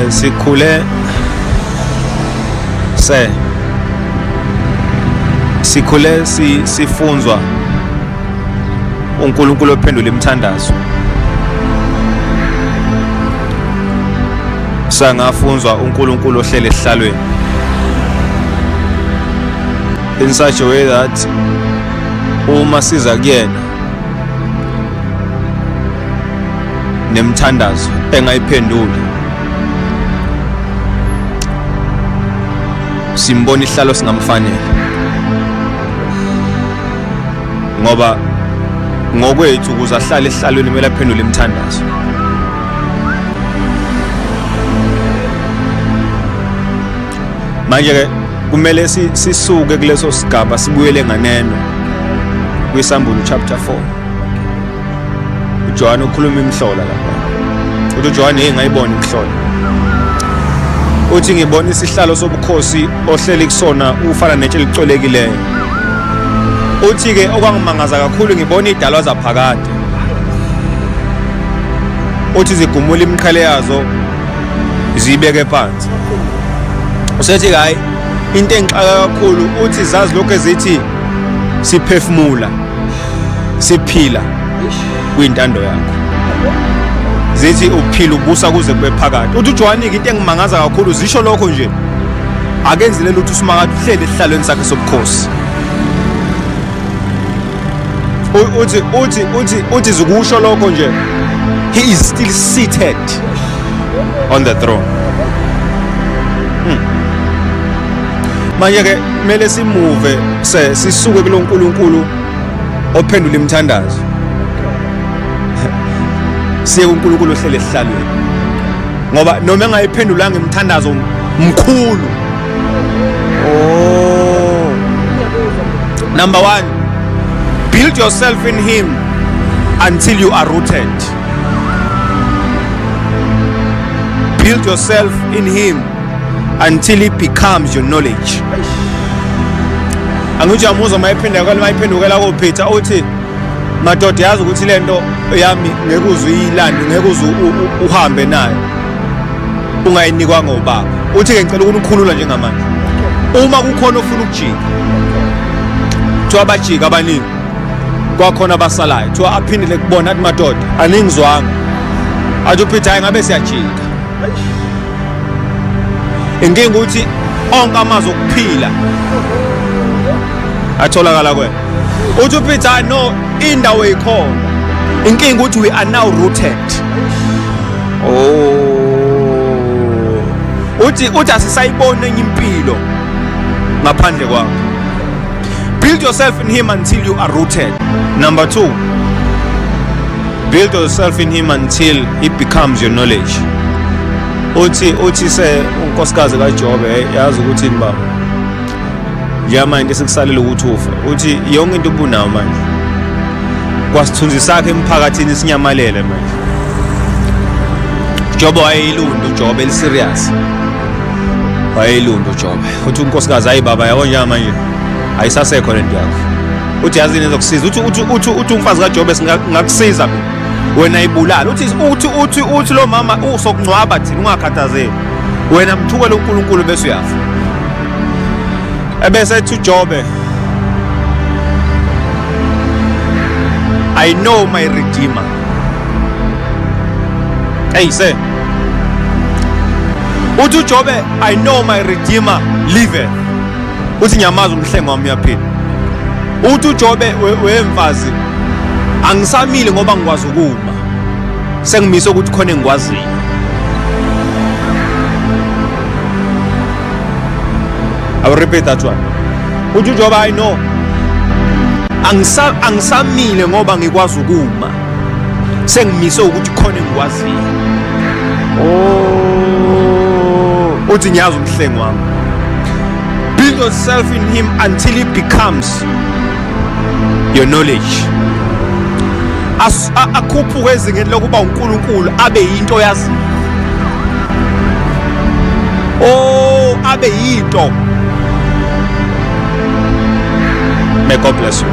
Sikhule se sikhule sifunzwa uNkulunkulu ophendula imithandazo. Sangafunzwa uNkulunkulu ohlele esihlalweni in such a way that uma siza kuyena nemthandazo engayiphenduli simbona ihlalo singamfanele, ngoba ngokwethu ukuze ahlale esihlalweni kumele aphendule imithandazo. Manje ke kumele sisuke kuleso sigaba sibuyele nganeno kwisambulo chapter 4. uJohane ukhuluma imihlola lapha. Uthi uJohane, hey, ngayibona imihlola. Uthi ngibona isihlalo sobukhosi ohleli kusona ufana netshe elicolekileyo. Uthi ke okwangimangaza kakhulu ngibona idalwa zaphakade. Uthi zigumula imiqhele yazo ziyibeke phansi. Usethi hayi, into engixaka kakhulu uthi zazi lokho ezithi siphefumula siphila kwintando yakho, zithi uphila ubusa kuze kube phakade. Uthi uJohane into engimangaza kakhulu zisho lokho nje akenzile lutho uSimakade, uhleli esihlalweni sakhe sobukhosi. Uthi zikusho lokho nje, he is still seated on the throne. Manje ke kumele simuve se sisuke kulo nkulunkulu ophendula imithandazo siye kuNkulunkulu ohlele esihlalweni, ngoba noma engayiphendulanga imithandazo mkhulu. Oh, number 1, build yourself in him until you are rooted. Build yourself in him until it becomes your knowledge. Angithi uyamuzwa mayiphendukela mayiphendukela koPeter, uthi madoda, yazi ukuthi lento yami ngeke uze uyilande, ngeke uze uhambe nayo ungayinikwanga ubaba. Uthi ke ngicela ukunikhulula njengamanje uma kukhona ofuna ukujika. Kuthiwa abajika abaningi, kwakhona abasalayo. Kuthiwa aphindele kubona athi madoda, aningizwanga. Athi uPeter, hayi, ngabe siyajika. Inkinga ukuthi onke amazwi okuphila atholakala kwena. Uthi uPeter, no, indawo ikhona, inkinga ukuthi we are now rooted. Oh, uthi asisayiboni enye impilo ngaphandle kwakho. Build yourself in him until you are rooted. Number 2, build yourself in him until it becomes your knowledge. Uthi se unkosikazi kaJobe, hey, yazi ukuthi ini baba, njengamanje into esikusalele ukuthi ufe. Uthi yonke into ubunayo manje kwasithunzi sakhe emphakathini sinyamalele manje. Jobe wayeyilundu, uJobe eliserious wayeyilundu uJobe. Uthi unkosikazi, hayi baba, yabo njengamanje ayisasekho lento yakho. Uthi yazi ini ezokusiza? Uthi umfazi kaJobe, singakusiza mina, wena ibulala. Uthi lo mama usokungcwaba thina, ungakhathazeki wena, mthukele uNkulunkulu bese uyafa. Ebese ethi uJobe, I know my redeemer. Hey say, uthi uJobe, I know my redeemer liveth. Uthi ngiyamazi umhlengi wami uyaphila. Uthi uJobe, wemfazi, angisamile ngoba ngikwazi ukuma, sengimise ukuthi khona engikwaziyo. I will repeat that one. Uthi uJobe, I know, angisamile ngoba ngikwazi ukuma, sengimise ukuthi khona engikwaziyo. Oh, uthi ngiyazi umhlengi wami. Build yourself in him until it becomes your knowledge. Akhuphuke ezingeni lokuba uNkulunkulu abe yinto yaziyo. Oh, abe yinto. May God bless you.